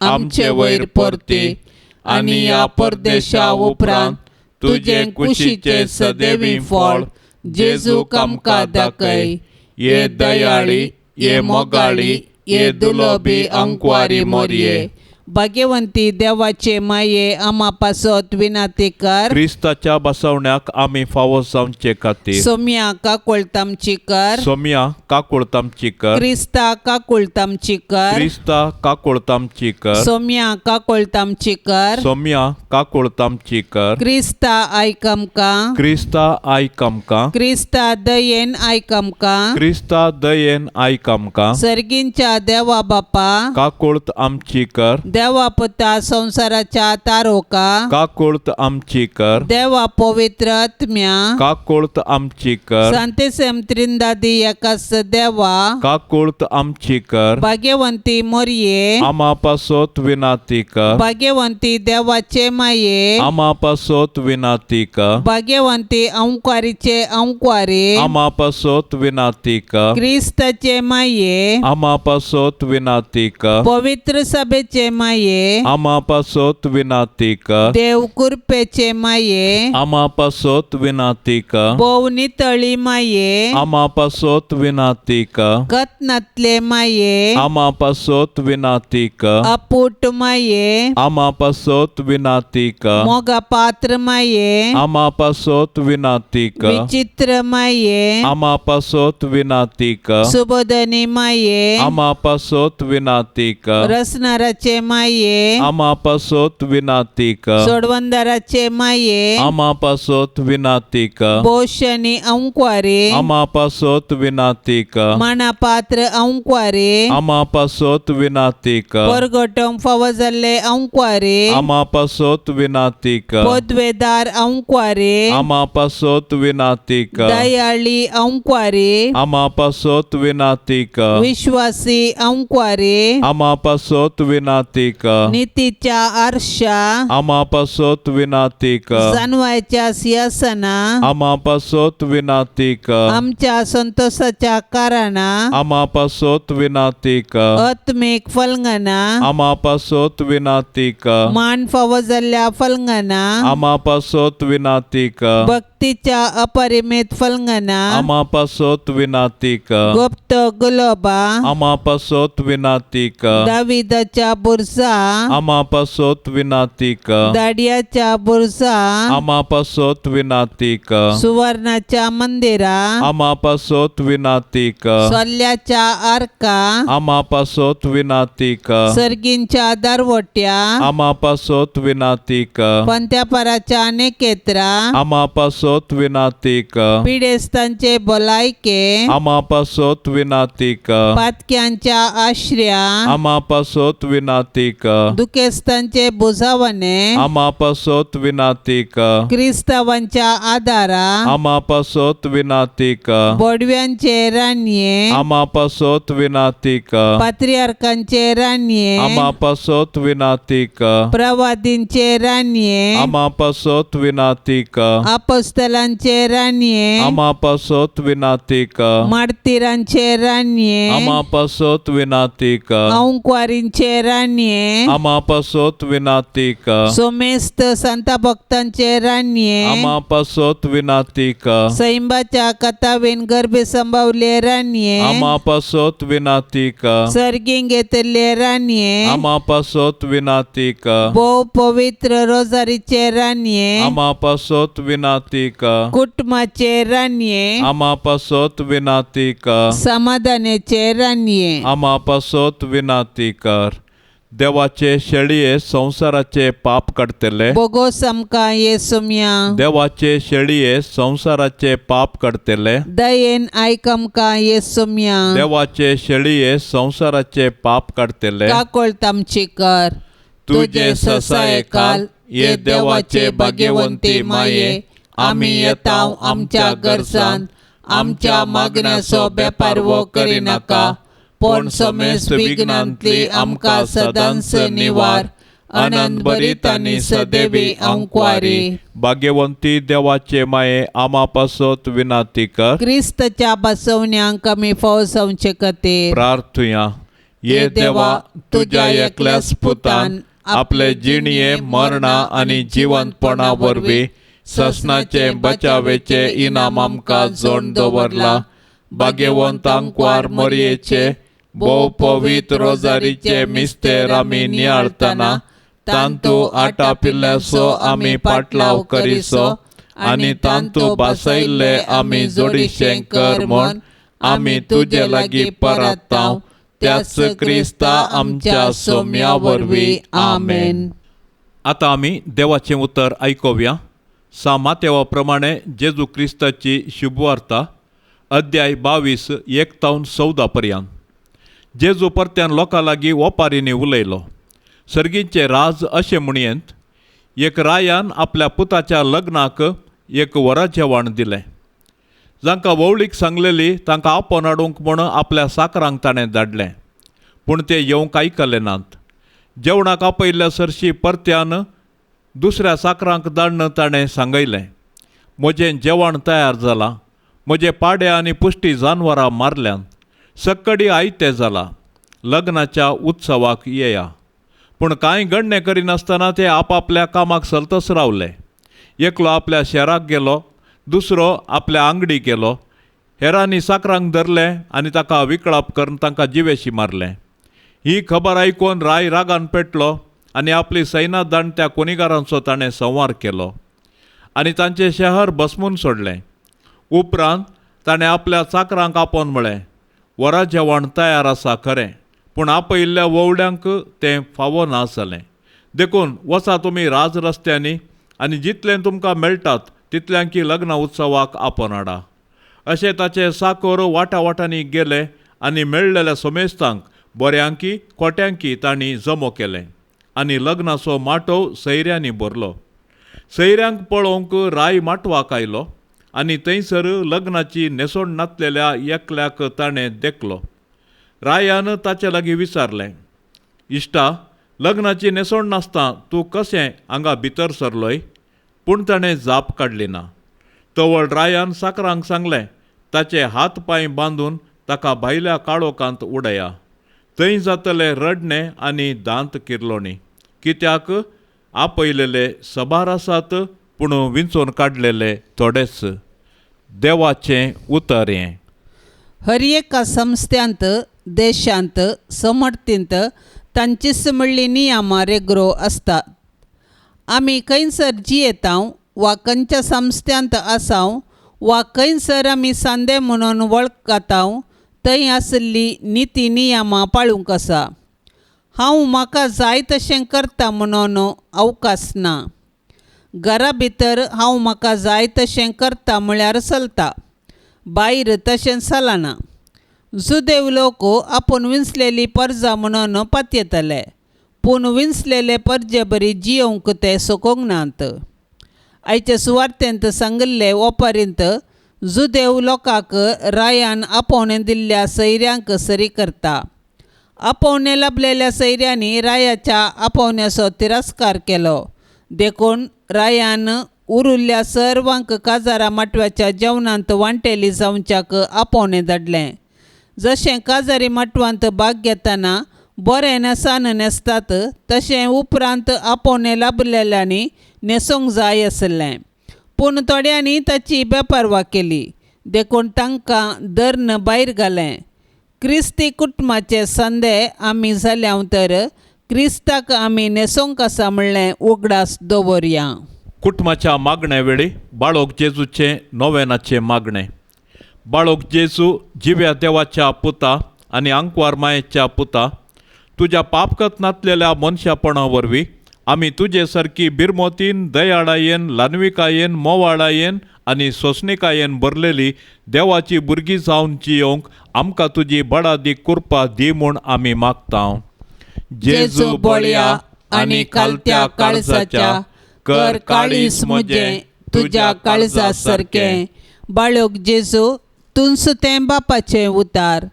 आमचे वयर परती आनी ह्या परदेशा उपरांत तुजे कुशीचे सदैवी फळ जेजूक आमकां दाखय. ये दयाळी, ये मोगाळी, ये दुलोबी अंकवारी मोरये, भाग्यवंती देवाचे माये आमा पासत विनाती कर. क्रिस्ताच्या बसवण्याक आमी फावो जावचे खातीर सोम्या काकुळट आमची कर. सोम्या काकुळट आमची कर. क्रिस्ता काकुळट आमची कर. क्रिस्ता काकुळट आमची कर. सोम्या काकुळट आमची कर. सोम्या काकुळट आमची कर. क्रिस्ता आयक आमकां. क्रिस्ता आयक आमकां. क्रिस्ता दयेन आयक आमकां. क्रिस्ता दयेन आयक आमकां. सर्गींच्या देवा बापा काकुळट आमची कर. देवा पुता संवसाराच्या तारोका काकुळट आमची कर. देवा पवित्र आत्म्या काकुळट आमची कर. सांतेसम त्रिंदादी एकाच देवा काकुळट आमची कर. भाग्यवंती मोरये आमा पासत विनाती कर. भाग्यवंती देवाचे माये आमा पासत विनाती कर. भाग्यवंती अंकारीचे अंकारे आमा पासत विनाती कर. क्रिस्ताचे माये आमा पासत विनाती कर. पवित्र सभेचे माये आमा पासत विनाती कर. देव कृपेचे माये आमा पासत विनाती कर. भोव नितळी माये आमा पासत विनाती कर. कत्नातले माये आमा पासत विनाती कर. अपूट माये आमा पासत विनाती कर. मोगा पात्र माये आमा पासत विनाती कर. विचित्र माये आमा पासत विनाती कर. सुबोधनी माये आमा पासत विनाती कर. रसनाराचे माये आमा पासत विनाती कर. सोडवंदाराचे माये आमा पासत विनाती कर. पोषणी अंक्वारे आमा पासत विनाती कर. मानापात्र अंक्वारे आमा पासत विनाती कर. परगटोंक फावो जाल्ले अंक्वारे आमा पासत विनाती कर. पदवेदार अंक्वारे आमा पासत विनाती कर. दयाळी अंक्वारे आमा पासत विनाती कर. विश्वासी अंक्वारे आमा पासत विनाती कर. नितीच्या आरशा आमा पासत विनाती कर. जानवायच्या सिंहासना आमा पासत विनाती कर. आमच्या संतोषाच्या कारणा आमा पासत विनाती कर. आत्मीक फलंगना आमा पासत विनाती कर. मान फावो जाल्ल्या फलंगना आमा पासत विनाती कर. भक्तीच्या अपरिमित फलंगना आमा पासत विनाती कर. गुप्त गुलोबा आमा पासत विनाती कर. दाविदाच्या बुरसा आमा पासत विनाती कर. दाडियाच्या बुरसा आमा पासत विनाती कर. सुवर्णाच्या मंदिरा आमा पासत विनाती कर. सोल्ल्याच्या आरका आमा पासत विनाती कर. सर्गींच्या दारवट्या आमा पासत विनाती कर. पंत्यापराच्या नेकेत्रा आमा पासत विनाती कर. पिडेस्तांचे भलायके आमा पासत विनाती कर. पातक्यांच्या आश्र्या आमा पासत विनाती कर. दुखेस्तांचे बुजावणे आमा पासत विनाती कर. क्रिस्तावांच्या आदारा आमा पासत विनाती कर. बोडव्यांचे राणये आमा पासत विनाती कर. पात्रियार्कांचे राणये आमा पासत विनाती कर. प्रवादींचे राणये आमा पासत विनाती कर. अपोस्तलांचे राणये आमा पासत विनाती कर. मार्तिरांचे राणये आमा पासत विनाती कर. अंक्वारींचे राणये आमा पासत विनाती कर. सोमेस्त संता भक्तांचे राणये आमा पासत विनाती कर. सैंबाच्या कथावेन गर्भे संभावले राणये आमा पासत विनाती कर. सर्गींग घेतले राणये आमा पासत विनाती कर. भोव पवित्र रोजारीचे राणये आमा पासत विनाती कर. कुटुंबाचे राणये आमा पासत विनाती कर. समाधानाचे राणये आमा पासत विनाती कर. देवाचे शेळये संवसाराचे पाप काडटले. बोगोस आमकां येसुम्या. देवाचे शेळये संवसाराचे पाप काडटले. दयेन आयक आमकां येसुम्या. देवाचे शेळये संवसाराचे पाप काडटले. काकोळट आमची कर. तुजे ससायेखाल ये देवाचे भाग्यवंती माये आमी येता आमच्या गरजान आमच्या मागण्याचो बेपारवो करिनाका पूण समेस्त विघ्नांतली आमकां सदांच निवार. आनंद भरीत आनी सदैवी अंकवारी. भाग्यवंती देवाचे माये आमा पासत विनाती कर. क्रिस्तच्या बसवण्यांक आमी फावो जावचे खातीर प्रार्थुया. ये देवा तुज्या एकल्याच पुतान आपले जिणये मरणा आनी जिवंतपणा वरवीं ससनाचे बचावेचे इनाम आमकां जोड दवरला. भाग्यवंत आंकवार मोरयेचे भोव पवित्र रोजारीचे मिस्तेर आमी नियाळतना तांतू आटापिल्ल्याचो आमी पाटलाव करिसो आनी तांतू बसयल्ले आमी जोडिशें कर म्हूण आमी तुजे लागीं परतांव त्याच क्रिस्ता आमच्या सोम्या वरवीं. आमेन. आतां आमी देवाचें उतर आयकुया. सा मातेवा प्रमाणे जेजू क्रिस्ताची शुभवार्ता अध्याय 22 1 तावन 14 पर्यंत. जेजू परत्यान लोकां लागीं ओपारींनी उलयलो. सर्गीचें राज अशें म्हणयेंत, एक रायान आपल्या पुताच्या लग्नाक एक वरा जेवण दिलें. जांकां वोवळीक सांगलेली तांकां आपोवन हाडूंक म्हूण आपल्या साकरांक ताणें धाडलें, पूण ते येवंक आयकले नात. जेवणाक आपयल्ल्या सरशी परत्यान दुसऱ्या साकरांक धाडून ताणें सांगयलें, म्हजें जेवण तयार जालां, म्हजे पाडे आनी पुश्टी जानवरां मारल्यान, सक्कडी आयतें जालां, लग्नाच्या उत्सवाक येया. पूण कांय गणणे करिनासतना ते आपापल्या कामाक चलतच रावले. एकलो आपल्या शेराक गेलो, दुसरो आपल्या आंगडी गेलो. हेरांनी साकरांक धरलें आनी ताका विकळाप करून तांकां जिवेशी मारलें. ही खबर आयकून राय रागान पेटलो आनी आपली सैना दाण त्या कोनिगारांचो ताणें संवार केलो आनी तांचें शहर भस्मून सोडलें. उपरांत ताणें आपल्या चाकरांक आपोवन म्हळें, वरा जेवण तयार आसा खरें, पूण आपयिल्ल्या वोवड्यांक तें फावो ना जालें. देखून वचा तुमी राज रस्त्यांनी आनी जितलें तुमकां मेळटात तितल्यांकी लग्न उत्सवाक आपोवन हाडा. अशें ताचे साकोर वाटा वाटांनी गेले आनी मेळ्ळेल्या सोमेस्तांक बऱ्यांकी खोट्यांकी तांणी जमो केलें आनी लग्नाचो माटोव सैऱ्यांनी भरलो. सैऱ्यांक पळोवंक राय माटवाक आयलो आनी थंयसर लग्नाची न्हेसवण नातलेल्या एकल्याक ताणें देखलो. रायान ताचे लागीं विचारलें, इश्टा, लग्नाची न्हेसवण नासता तूं कशें हांगा भितर सरलोय? पूण ताणें जाप काडली ना. तवळ रायान साकरांक सांगलें, ताचे हात पांय बांदून ताका भायल्या काळोखांत उडया, थंय जातलें रडणें आनी दांत किर्लोणी. कित्याक आपयलेले सबार आसात, पूण विंचून काडलेले थोडेच. देवाचें उतर हें. हर एका संस्थ्यांत, देशांत, समर्थींत तांचीच म्हणली नियमां रेग्रो आसतात. आमी खंयसर जियेतांव वा खंयच्या संस्थ्यांत आसाव वा खंयसर आमी सांदे म्हणून वळखतांव थंय आशिल्ली निती नियमां पाळूंक आसा. हांव म्हाका जाय तशें करता म्हणून अवकाश ना. घरा भितर हांव म्हाका जाय तशें करता म्हळ्यार चलता, भायर तशें चलना. जुदेव लोक आपूण विंचलेली परजा म्हणून पातयेतले, पूण विंचलेले परजे बरी जियोवंक ते शकूंक नात. आयचे सुवार्तेंत सांगिल्ले ओपारींत जुदेव लोकांक रायान आपोवणें दिल्ल्या सैऱ्यांक सरी करता. आपोवणें लाबलेल्या सैऱ्यांनी रायाच्या आपोवण्याचो तिरस्कार केलो, देखून रायान उरिल्ल्या सर्वांक काजारा माटव्याच्या जेवणांत वांटेली जावच्याक आपोवणें धाडलें. जशें काजारी माटवांत भाग घेतना बरें न्हेसान न्हेसतात तशें उपरांत आपोवणें लाबलेल्यांनी न्हेसूंक जाय आशिल्लें, पूण थोड्यांनी ताची बेपर्वा केली, देखून तांकां धरून भायर घालें. क्रिस्ती कुटुंबाचे संदे आमी जाल्या तर क्रिस्ताक आमी न्हेसूंक आसा म्हणलें उगडास दवरया. कुटुंबाच्या मागण्या वेळी बाळोक जेजूचें नोवेनाचें मागणें. बाळोक जेजू, जिव्या देवाच्या पुता आनी आंकवार मायेच्या पुता, तुज्या पापकत नातलेल्या मनशापणा वरवीं आमी तुजे सारकी बिरमोतीन, दयाळायेन, ल्हानविकायेन, मोवाळायेन आनी सोंसणिकायेन भरलेली देवाची भुरगीं जावन जियोवंक आमकां तुजी बडादी कृपा दी म्हूण आमी मागता. जेजू बळया आनी कालत्या काळजाच्या, कर काळीज म्हजें तुज्या काळजा सारकें. बाळोक जेजू, तूंच तें बापाचें उतार,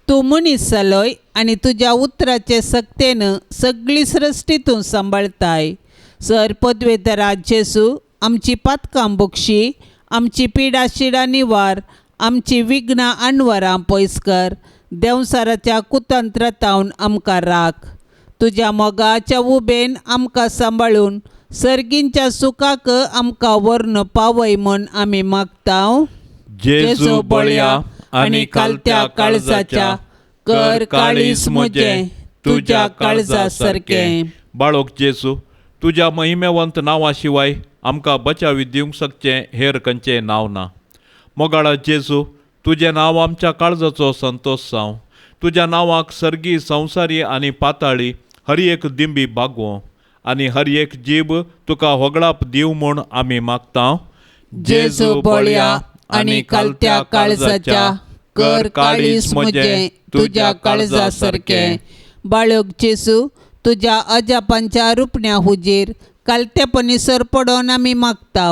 तूं मनीस जालोय आनी तुज्या उतराचे सक्तेन सगळी सृश्टी तूं सांबाळताय. सर पदवेतरा जेजू, आमची पातकां बक्षी, आमची पिडा शिडा निवार, आमची विघ्नां अणवरां पयस कर, देंवसाराच्या कुतंत्रातावन आमकां राख. तुज्या मोगाच्या उबेन आमकां सांबाळून सर्गींच्या सुखाक आमकां व्हरून पावय म्हूण आमी मागता. जेजू बळया आनी कालत्या काळजाच्या, कर काळीज म्हजें तुज्या काळजा सारकें. बाळोक जेजू, तुज्या महिमेवंत नांवा शिवाय आमकां बचावी दिवंक शकचें हेर खंयचें नांव ना. मोगाळा जेजू, तुजें नांव आमच्या काळजाचो संतोश जावं. तुज्या नांवाक सर्गी, संवसारी आनी पाताळी हर एक दिंबी बागोवं आनी हर एक जीब तुका होगळाप दिवं म्हूण आमी मागता. जेजू बळया आनी कालत्या काळजाच्या, कर काळीज म्हजें तुज्या काळजा सारकें. बाळक जेजू, तुज्या अजापांच्या रुपण्या हुजीर कालतेपणी सरपडोन आमी मागता.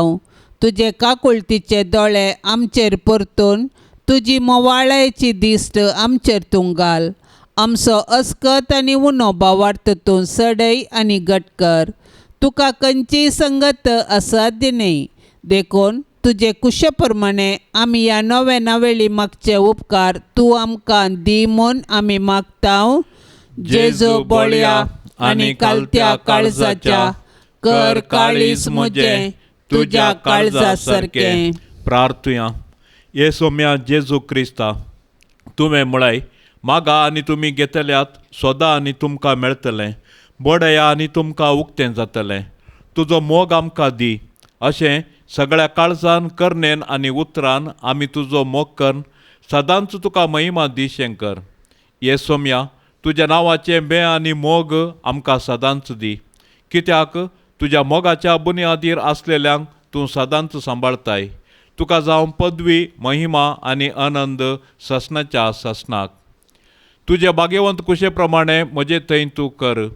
तुजे काकुळतीचे दोळे आमचेर परतून तुजी मोवाळायची दिश्ट आमचेर तूं घाल. आमचो अस्कत आनी उणो भावार्थ तूं सडय आनी घट कर. तुका खंयचीय संगत असाध्य न्हय, देखून तुजे कुशे प्रमाणे आमी ह्या नव्या नवेली मागचे उपकार तूं आमकां दी म्हूण आमी मागता. जेजू बळया आनी कालत्या काळजाच्या, कर काळीज म्हजें तुज्या काळजा सारकें. प्रार्थुया. ये सोम्या जेजू क्रिस्ता, तुवें म्हळाय, मागा आनी तुमी घेतल्यात, सोदा आनी तुमकां मेळटलें, बडया आनी तुमकां उक्तें जातलें. तुजो मोग आमकां दी, अशें सगळ्या काळजान, करणेन आनी उतरान आमी तुजो मोग करून सदांच तुका महिमा दिशें कर. ये सोम्या, तुज्या नांवाचें बें आनी मोग आमकां सदांच दी, कित्याक तुज्या मोगाच्या बुन्यादीर आसलेल्यांक तूं सदांच सांबाळताय. तुका जावं पदवी, महिमा आनी आनंद ससनाच्या ससनाक. तुजे भाग्यवंत कुशे प्रमाणे म्हजे थंय तूं कर,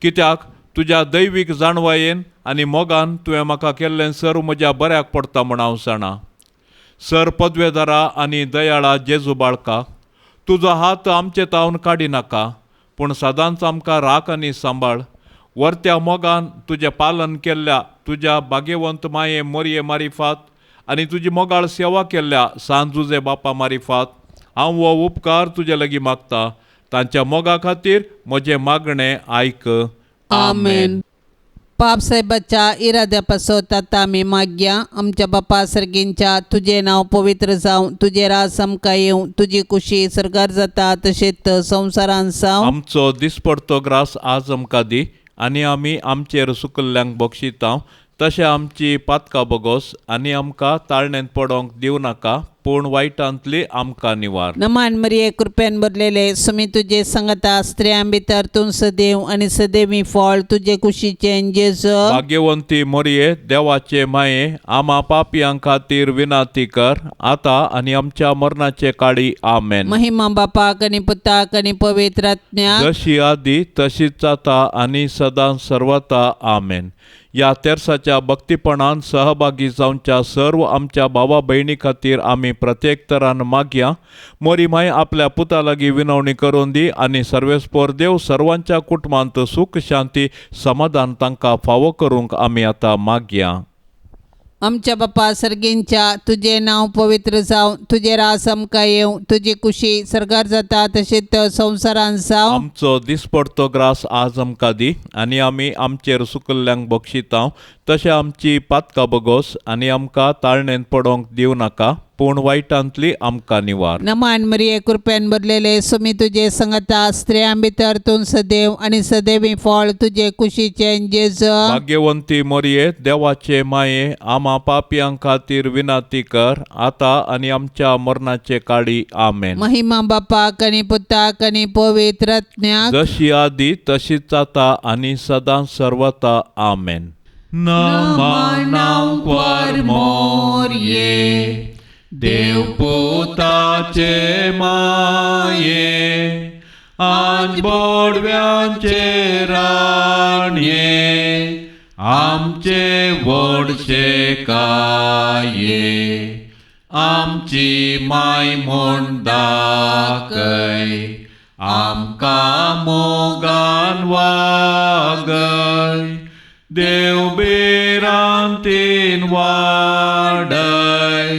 कित्याक तुज्या दैवीक जाणवायेन आनी मोगान तुवें म्हाका केल्लें सर्व म्हज्या बऱ्याक पडटा म्हूण हांव जाणा. सर पदवेदारा आनी दयाळा जेजू बाळका, तुजो हात आमचे तावन काडिनाका, पूण सदांच आमकां राख आनी सांबाळ. वर्त्या मोगान तुजें पालन केल्ल्या तुज्या भाग्यवंत माये मोरये मारिफात आनी तुजी मोगाळ सेवा केल्ल्या सांत जुजे बापा मारिफात हांव हो उपकार तुजे लागीं मागता. तांच्या मोगा खातीर म्हजें मागणें आयक. आमेन. पाप साहेबाच्या इराद्या पासत आतां आमी मागया. आमच्या बापा सर्गींच्या, तुजें नांव पवित्र जावं, तुजें राज आमकां येवं, तुजी कुशी सर्गार जाता तशेंच संवसारांत जावं. आमचो दिसपडतो ग्रास आज आमकां दी आनी आमी आमचेर सुकल्ल्यांक बक्षिता तशें आमची पातकां बोगोस आनी आमकां ताळणेंत पडोंक दिवं नाका, पूण वायटांतली आमकां निवार. नमान मरिये, कृपेन भरलेले, सुमी तुजे संगता, स्त्रियां भितर तूं सदैव आनी सदैवी फळ तुजे कुशीचें जेजू. भाग्यवंती मोरये, देवाचे माये, आमा पापयां खातीर विनाती कर, आतां आनी आमच्या मरणाचे काळी. आमेन. महिमा बापाक आनी पुताक आनी पवित्र आत्म्याक, जशी आदी तशीच जाता आनी सदां सर्वता. आमेन. ह्या तेर्साच्या भक्तीपणान सहभागी जावच्या सर्व आमच्या भावा भयणी खातीर आमी प्रत्येक तरान मागया. मोरी माय आपल्या पुता लागीं विनवणी करून दी आनी सर्वेस्पोर देव सर्वांच्या कुटुंबांत सूख, शांती, समाधान तांकां फावो करूंक आमी आतां मागया. आमच्या बापा सर्गींच्या, तुजें नांव पवित्र जावं, तुजें राज आमकां येवं, तुजी कुशी सर्गार जाता तशेंच संवसारांत जावं. आमचो दिसपडतो ग्रास आज आमकां दी आनी आमी आमचेर सुकल्ल्यांक बक्षिता तशें आमची पातकां बोगोस आनी आमकां ताळणेंत पडोंक दिवं नाका, पूण वायटांतली आमकां निवार. नमान मरिये, कृपेन भरलेले, सुमी तुजे संगता, स्त्रियां भितर तूं सदैव आनी सदैवी फळ तुजे कुशीचें जेजू. भाग्यवंती मोरये, देवाचे माये, आमा पापयां खातीर विनाती कर, आतां आनी आमच्या मरणाचे काळी. आमेन. महिमा बापाक आनी पुताक आनी पवित्र आत्म्याक, जशी आदी तशीच जाता आनी सदां सर्वता. आमेन. नमनांवर मोरये, देवपुताचे माये, आज बोडव्यांचे राणये, आमचे व्हडशे काये, आमची माय म्हूण दाखय, आमकां मोगान वागय, देव भिरांतीन वाडय,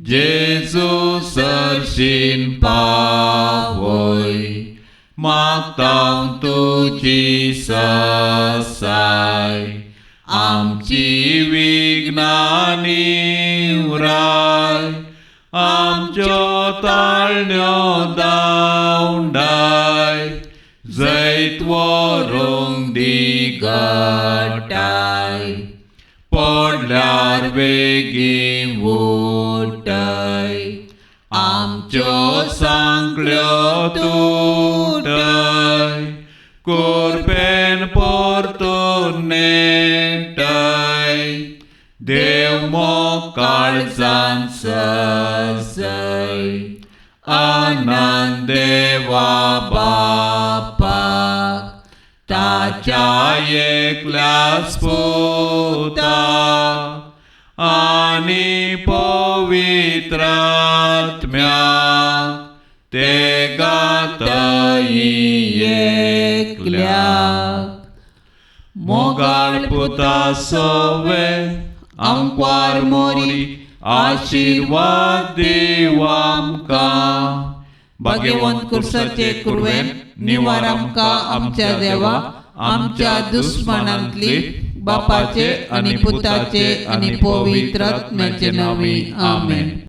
जेजू सरशीन पावय, मागता तुजी ससाय, आमची विघ्नां निवराय, आमच्यो ताळण्यो दावंडाय. घटाय पडल्यार बेगीन उठय आमच्यो सांकळ्यो तुटय कुरपेन परतून नेटय देव मोकाळजान सजय आनंद देवा बापाक ताच्या एकल्याच पुता आनी पवित्रात्म्या ते गातई एकल्याक मोगाळ पुता सवे आंकवार मोरी आशिर्वाद दीव आमकां. भाग्यवंत कुर्साचे कुरवेन निवार आमकां आमच्या देवा आमच्या दुस्मानांतली बापाचे आनी पुताचे आनी पवित्र आत्म्याचे नांवी. आमेन.